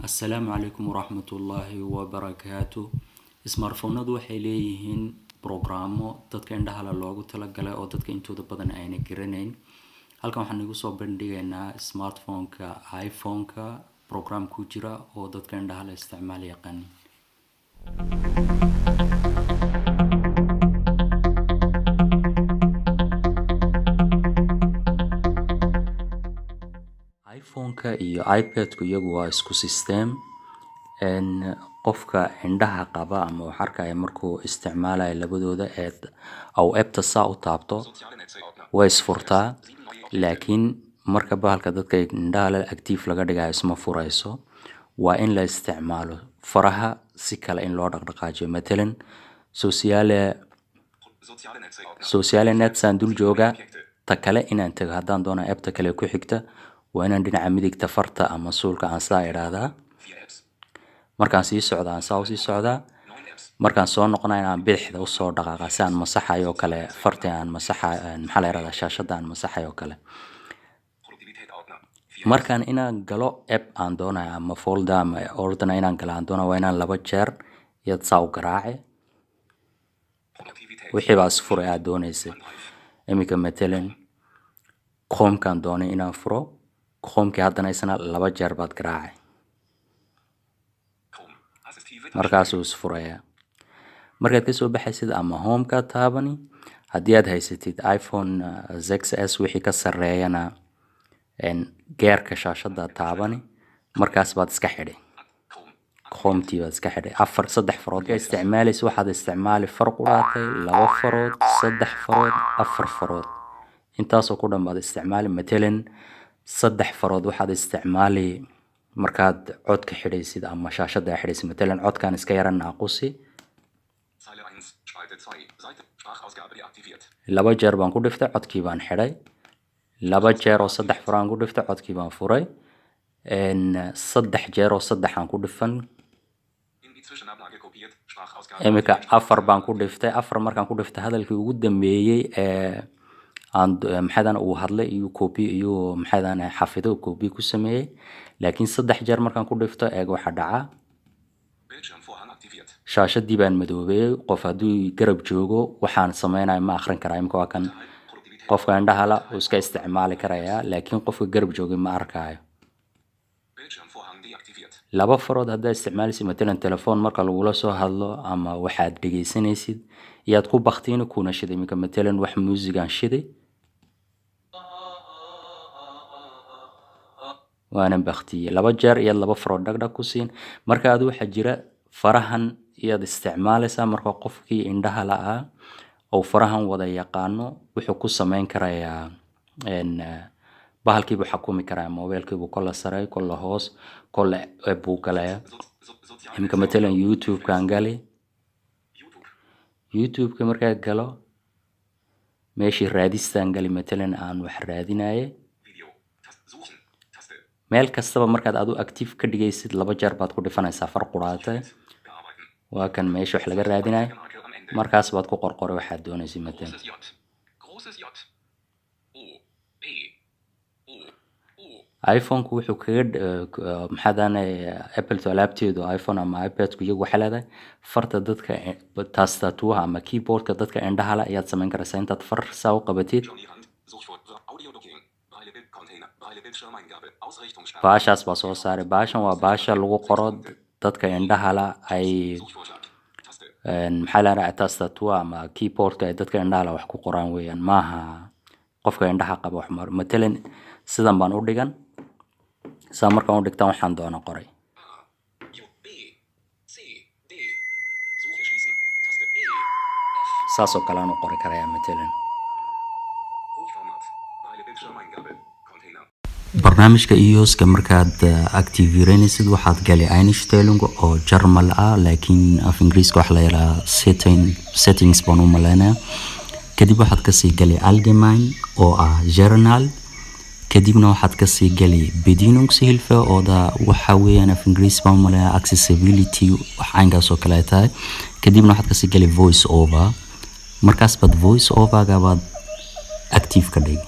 Assalaamu calaykum waraxmatullaahi wabarakaatu. Smartphone-nadu waxay leeyihiin brograamo dadka indhaha leh loogu talagalay oo dadka intooda badan ayna garanayn. Halkan waxaan igu soo bandhigaynaa smartphone-ka iPhone-ka program ku jira oo dadka indhaha leh isticmaal yaqaanin. iPhone-ka iyo iPad-ku iyagu waa isku system. Qofka indhaha qaba ama wax arkaya markuu isticmaalayo labadooda ee au app-ta saa u taabto, way isfurtaa, laakiin marka bahalka dadka indhaha leh active laga dhigayo, isma furayso. Waa in la isticmaalo faraha si kale in loo dhaqdhaqaajiyo. Matalan, soziale Netze-aan dul joogaa. Ta kale inaan tago haddaan doono, app-ta kale ku xigta, waa inaan dhinaca midigta farta ama suulka aan saa idhaahdaa. Markaan sii socda aan saa usii socdaa, markaan soo noqonayo inaan bidixda usoo dhaqaaqa si aan masaxayo oo kale, farti aan masaxa, maxaa la yiraahdaa, shaashadda aan masaxayo oo kale. Markaan inaan galo app aan doonayo ama folder ama Ordner inaan galo aan doonayo, waa inaan laba jeer iyad saa u garaaci. Wixii baa isfuray aad doonaysay. Iminka matalan Chrome-kaan doonay inaan furo. Chrome-kii haddana isna laba jeer baad garaacay, markaasuu isfurayaa. Markaad kasoo baxaysid ama home-ka taabani. Haddii aad haysatid iPhone 6s wixii ka sarreeyana, geerka shaashadda taabani, markaas baad iska xidhi Chrome-tii baad iska xidhay. Afar, saddex farood ka isticmaalaysa. Waxaad isticmaali far quraatay, laba farood, saddex farood, afar farood, intaasoo ku dhan baad isticmaali. Matalan, saddex farood waxaad isticmaali markaad codka xidhaysid ama shaashadda aad xidhaysid. Matalan, codkaan iska yara naaqusi. Zeile 1, Spalte 2, Seite, Sprachausgabe deaktiviert. Laba jeer baan ku dhiftay, codkii baan xidhay. Laba jeer oo saddex furaan ku dhiftay, codkii baan furay. Saddex jeer oo saddexaan ku dhifan. In die Zwischenablage kopiert, Sprachausgabe. Iminka afar baan ku dhiftay. Afar markaan ku dhiftay, hadalkii ugu dambeeyey ee aan maxaydan uu hadlay iyo copy iyo maxaydan xafido, copy ku sameeyey. Laakiin saddex jeer markaan ku dhifto, eeg waxa dhaca. Bildschirmvorhang aktiviert. Shaashadii baan madoobeeyey. Qof hadduu garab joogo, waxaan sameynaya ma akhrin karaa. Imika waa kan. Produktivität. Qofka indhaha la uu iska isticmaali karayaa, laakiin qofka garab joogay ma arkaayo. Bildschirmvorhang deaktiviert. Laba farood haddaad isticmaalaysid, matalan telefoon marka lagula soo hadlo ama waxaad dhegeysanaysid, iyaad ku baktiini kuna shiday. Iminka matalan wax muusigaan shiday, waanan baktiyey. Laba jeer iyaad laba farood dhagdhag ku siin. Marka adu waxaa jira farahan iyaad isticmaalaysaa. Marka qofkii indhaha la'aa oo farahan wada yaqaano, wuxuu ku sameyn karayaa bahalkiibuu xakumi karaa, mobilkiibuu kolla saray, kolla hoos, kolla app buu galayaa. So, so, soziale Iminka matalan YouTube-kaan gali. YouTube. YouTube-ka markaa galo, meeshii raadistaan gali, matalan aan wax raadinaye. Video. Tast suchen. Taste. Meel kastaba markaad adu active ka dhigaysid, laba jeer baad ku dhifanaysaa far quraate. Bearbeiten. Waa kan meesha wax laga raadinayo. Marke am Ende. Markaas baad ku qorqoray waxaad doonaysid, matalan. Großes J. Großes J. O. B. O. O. iPhone-ku wuxuu kaga maxaadane Apple to alaabteedu, iPhone ama iPad-ku, iyagu waxay leedahay farta dadka taastatuwaha ama keyboard-ka dadka indhaha leh ayaad samayn karaysaa intaad far saa u qabatid. Johnny Rand. Suchwort. Audio Looking. Braille Bild Container. Braille Bildschirmeingabe. Ausrichtungssperre. Baashaas baa soo saaray. Baashan waa baasha lagu qoro dadka indhaha la ay Suchvorschlag. Taste. Maxaa la dhahaa, tastatua ama keyboard-ka ay dadka indhaha la wax ku qoraan weeyaan. Maaha qofka indhaha qaba wax mar. Matalan sidan baan u dhigan, saa markaan u dhigtaan waxaan doona qoray. A. U. B. C. D. Suche schließen. Taste. E. F. Saas oo kale aan u qori karayaa matalan. Hochformat. Braille Bildschirmeingabe. Container. Barnaamijka iOS-ka markaad activereynaysid, waxaad gali Einstellung oo Jarmal ah, laakiin af Ingiriiska waxa la yidhahaa settings baan u maleynayaa. Kadib waxaad kasii gali Allgemein oo ah General. Kadibna waxaad kasii gali Bedienungshilfe oo da waxa weeyaan af Ingiriis baan u maleynayaa accessibility, wax caynkaas oo kale ay tahay. Kadibna waxaad kasii gali voice over. Markaas baad voice over-ga baad active ka dhigi.